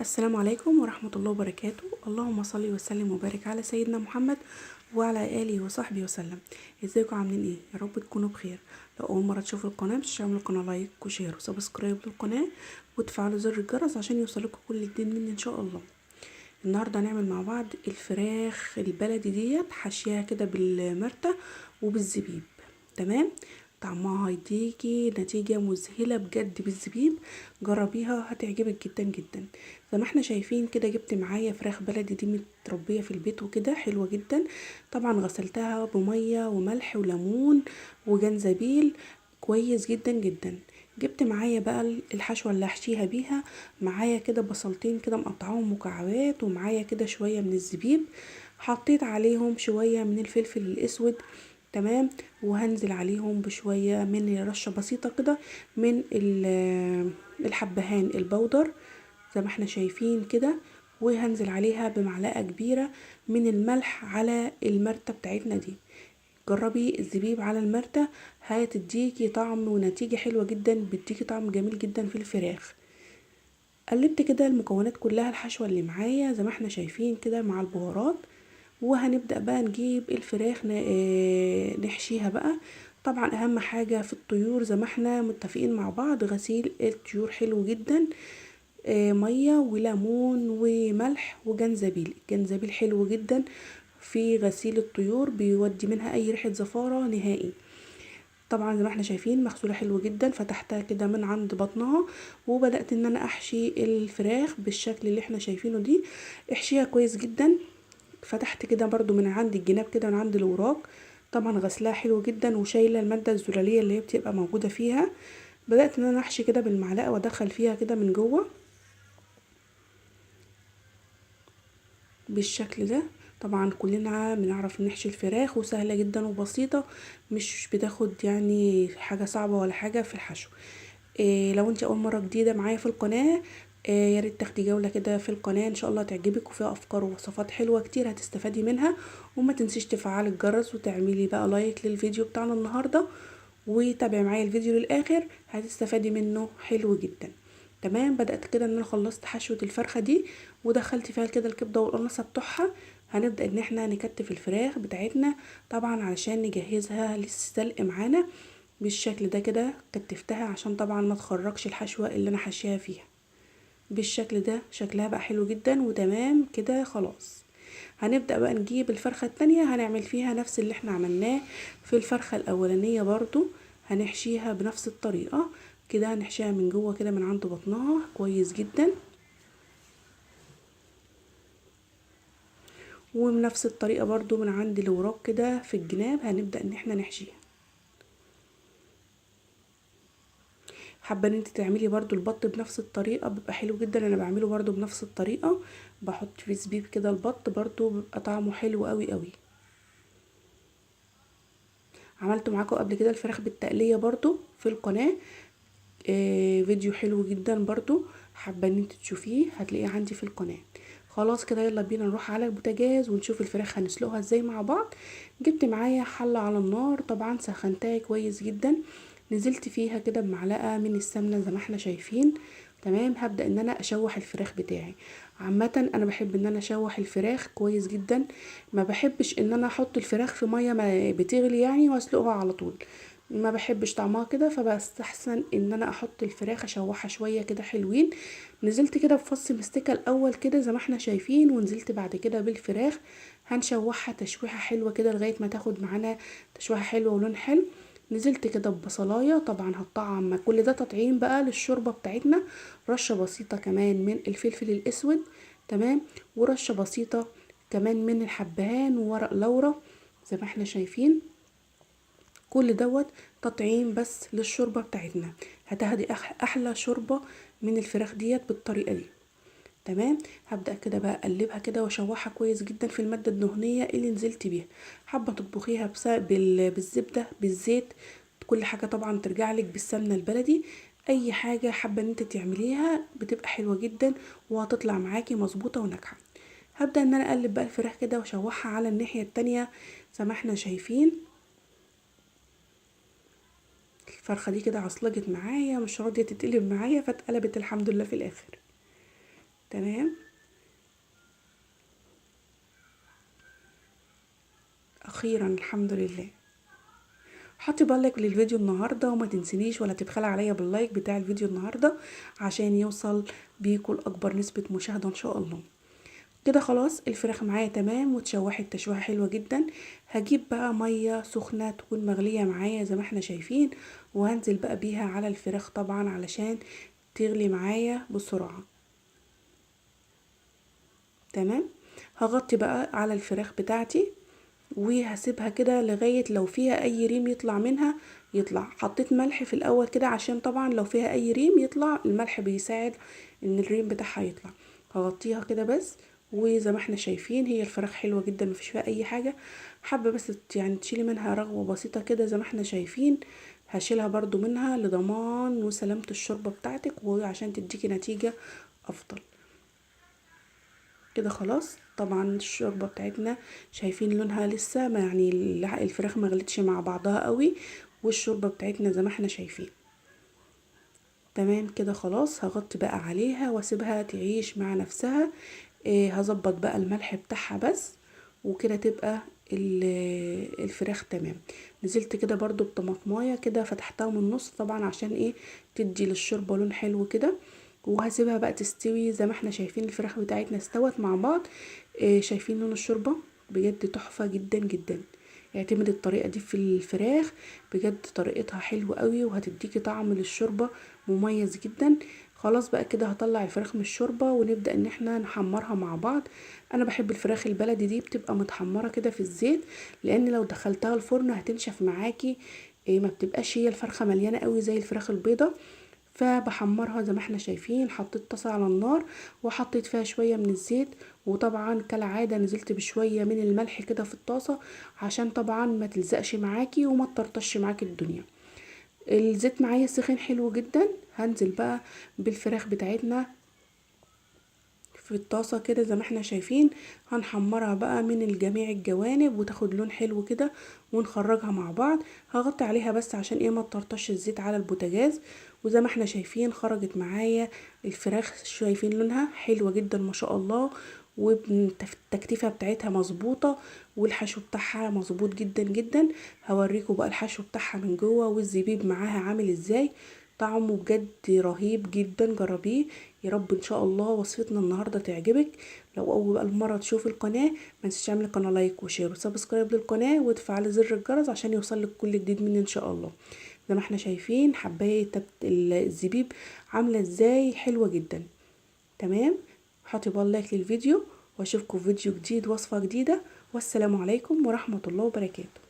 السلام عليكم ورحمة الله وبركاته. اللهم صل وسلم وبارك على سيدنا محمد وعلى آله وصحبه وسلم. ازيكم عاملين ايه؟ يا رب تكونوا بخير. لو اول مرة تشوفوا القناة مش تعملوا القناة like و share و subscribe للقناة وتفعلوا زر الجرس عشان يوصلكم كل جديد مني ان شاء الله. النهارده هنعمل مع بعض الفراخ البلدي ديت، حشيها كده بالمرتة وبالزبيب. تمام، طعمها هيديكي نتيجة مذهلة بجد بالزبيب، جربيها هتعجبك جدا جدا. زي ما احنا شايفين كده جبت معايا فراخ بلدي دي متربية في البيت وكده، حلوة جدا. طبعا غسلتها بمية وملح وليمون وجنزبيل كويس جدا جدا. جبت معايا بقى الحشوة اللي هحشيها بيها، معايا كده بصلتين كده مقطعاهم مكعبات، ومعايا كده شوية من الزبيب، حطيت عليهم شوية من الفلفل الاسود. تمام، وهنزل عليهم بشوية من رشة بسيطة كده من الحبهان البودر زي ما احنا شايفين كده، وهنزل عليها بمعلقة كبيرة من الملح على المرتة بتاعتنا دي. جربي الزبيب على المرتة، هتديكي طعم ونتيجة حلوة جدا، بتديكي طعم جميل جدا في الفراخ. قلبت كده المكونات كلها، الحشوة اللي معايا زي ما احنا شايفين كده مع البهارات، وهنبدأ بقى نجيب الفراخ نحشيها بقى. طبعا اهم حاجة في الطيور زي ما احنا متفقين مع بعض غسيل الطيور حلو جدا، مية وليمون وملح وجنزبيل. الجنزبيل حلو جدا في غسيل الطيور، بيودي منها اي ريحة زفارة نهائي. طبعا زي ما احنا شايفين مغسولة حلو جدا، فتحتها كده من عند بطنها وبدأت ان انا احشي الفراخ بالشكل اللي احنا شايفينه دي. احشيها كويس جدا. فتحت كده برضو من عند الجناب كده من عند الوراك، طبعا غسلها حلو جدا وشايله المادة الزلاليه اللي هي بتبقى موجودة فيها. بدات ان انا احشي كده بالمعلقه وادخل فيها كده من جوه بالشكل ده. طبعا كلنا بنعرف نحشي الفراخ، وسهلة جدا وبسيطة، مش بتاخد حاجة صعبة ولا حاجة في الحشو. لو انت اول مرة جديدة معايا في القناة، يا ريت تاخدي جولة كده في القناة، ان شاء الله تعجبك وفيها افكار ووصفات حلوة كتير هتستفادي منها. وما تنسيش تفعلي الجرس وتعملي بقى like للفيديو بتاعنا النهاردة، وتابعي معايا الفيديو للاخر هتستفادي منه حلو جدا. تمام، بدأت كده ان انا خلصت حشوة الفرخة دي ودخلت فيها كده الكبدة والقرنصة بتوعها. هنبدأ ان احنا نكتف الفراخ بتاعتنا طبعا علشان نجهزها للسلق معانا بالشكل ده كده. كتفتها عشان طبعا ما تخرجش الحشوة اللي انا حشيها فيها بالشكل ده، شكلها بقى حلو جدا وتمام كده. خلاص هنبدأ بقى نجيب الفرخة التانية، هنعمل فيها نفس اللي احنا عملناه في الفرخة الأولانية، برضو هنحشيها بنفس الطريقة كده، هنحشيها من جوه كده من عند بطنها كويس جدا، وبنفس الطريقة برضو من عند الوراك كده في الجناب هنبدأ ان احنا نحشيها. حابة ان انت تعملي برضو البط بنفس الطريقة بيبقى حلو جدا، انا بعمله برضو بنفس الطريقة، بحط فيه زبيب كده البط برضو بيبقى طعمه حلو قوي قوي. عملته معاكم قبل كده الفراخ بالتقلية برضو في القناة، فيديو حلو جدا برضو، حابة ان انت تشوفيه هتلاقيه عندي في القناة. خلاص كده يلا بينا نروح على البوتاجاز ونشوف الفراخ هنسلقها ازاي مع بعض. جبت معايا حلة على النار، طبعا سخنتها كويس جدا، نزلت فيها كده بمعلقة من السمنة زي ما احنا شايفين. تمام، هبدأ ان انا اشوح الفراخ بتاعي. عامة انا بحب ان انا اشوح الفراخ كويس جدا، ما بحبش ان انا احط الفراخ في مية ما بتغلي واسلقها على طول، ما بحبش طعمها كده، فبستحسن ان انا احط الفراخ اشوحها شوية كده حلوين. نزلت كده بفص مستكة الاول كده زي ما احنا شايفين، ونزلت بعد كده بالفراخ هنشوحها تشويحة حلوة كده لغاية ما تاخد معانا تشويحة حلوة ولون حلو. نزلت كده ببصلاية، طبعا هتطعم كل ده تطعيم بقى للشوربة بتاعتنا، رشة بسيطة كمان من الفلفل الاسود. تمام، ورشة بسيطة كمان من الحبهان وورق لورا زي ما احنا شايفين. كل دوت تطعيم بس للشوربة بتاعتنا، هتاخدي احلى شوربة من الفراخ ديت بالطريقة دي. تمام، هبدأ كده بقى اقلبها كده واشوحها كويس جدا في المادة الدهنية اللي نزلت بيها. حابة تطبخيها بالزبدة بالزيت، كل حاجة طبعا ترجع لك بالسمنة البلدي، اي حاجة حابة ان انت تعمليها بتبقى حلوة جدا وهتطلع معاكي مظبوطة وناجحة. هبدأ ان انا اقلب بقى الفراخ كده واشوحها على الناحية التانية زي ما احنا شايفين. الفرخة دي كده عصلجت معايا، مش راضية تتقلب معايا، فاتقلبت الحمد لله في الاخر. تمام، اخيرا الحمد لله. حطي بالك للفيديو النهارده، وما تنسينيش ولا تبخلي عليا بال like بتاع الفيديو النهارده عشان يوصل بيكم لاكبر نسبه مشاهده ان شاء الله. كده خلاص الفراخ معايا تمام واتشوحت تشويحه حلوة جدا. هجيب بقى مية سخنة تكون مغليه معايا زي ما احنا شايفين، وهنزل بقى بيها على الفراخ طبعا علشان تغلي معايا بسرعة. تمام، هغطي بقى على الفراخ بتاعتي وهسيبها كده لغاية لو فيها اي ريم يطلع منها يطلع. حطيت ملح في الاول كده عشان طبعا لو فيها اي ريم يطلع، الملح بيساعد ان الريم بتاعها يطلع. هغطيها كده بس، وزي ما احنا شايفين هي الفراخ حلوة جدا مفيش فيها اي حاجة. حابة بس يعني تشيلي منها رغوة بسيطة كده زي ما احنا شايفين، هشيلها برضو منها لضمان وسلامة الشوربة بتاعتك وعشان تديكي نتيجة افضل. كده خلاص طبعا الشوربة بتاعتنا شايفين لونها لسه ما يعني الفراخ ما غلتش مع بعضها قوي، والشوربة بتاعتنا زي ما احنا شايفين. تمام كده خلاص هغطي بقى عليها واسيبها تعيش مع نفسها. هظبط بقى الملح بتاعها بس، وكده تبقى الفراخ تمام. نزلت كده برضو بطماطمايه كده فتحتها من النص طبعا عشان ايه تدي للشوربه لون حلو كده، وهسيبها بقى تستوي. زي ما احنا شايفين الفراخ بتاعتنا استوت مع بعض. شايفين لون الشوربة بجد تحفة جدا جدا. اعتمد الطريقة دي في الفراخ بجد طريقتها حلوة قوي وهتديكي طعم للشوربه مميز جدا. خلاص بقى كده هطلع الفراخ من الشوربة ونبدا ان احنا نحمرها مع بعض. انا بحب الفراخ البلدي دي بتبقى متحمره كده في الزيت، لان لو دخلتها الفرن هتنشف معاكي، ما بتبقاش هي الفرخه مليانة قوي زي الفراخ البيضة. فبحمرها زي ما احنا شايفين. حطيت طاسه على النار وحطيت فيها شوية من الزيت، وطبعا كالعادة نزلت بشوية من الملح كده في الطاسه عشان طبعا ما تلزقش معاكي وما تطرطش معاكي الدنيا. الزيت معايا سخن حلو جدا. هنزل بقى بالفراخ بتاعتنا في الطاسه كده زي ما احنا شايفين، هنحمرها بقى من جميع الجوانب وتاخد لون حلو كده ونخرجها مع بعض. هغطي عليها بس عشان ايه ما تطرطش الزيت على البوتاجاز. وزي ما احنا شايفين خرجت معايا الفراخ، شايفين لونها حلوة جدا ما شاء الله، والتكتيفه بتاعتها مظبوطة والحشو بتاعها مظبوط جدا جدا. هوريكم بقى الحشو بتاعها من جوه والزبيب معاها عامل ازاي، طعمه بجد رهيب جدا، جربيه يا رب ان شاء الله وصفتنا النهارده تعجبك. لو اول مرة تشوف القناة ما تنسيش تعمل القناة like و share و subscribe للقناة وتفعل زر الجرس عشان يوصلك كل جديد مني ان شاء الله. زي ما احنا شايفين حبايه الزبيب عامله ازاي، حلوة جدا. تمام، حطي بال like للفيديو واشوفكم في فيديو جديد وصفه جديدة، والسلام عليكم ورحمة الله وبركاته.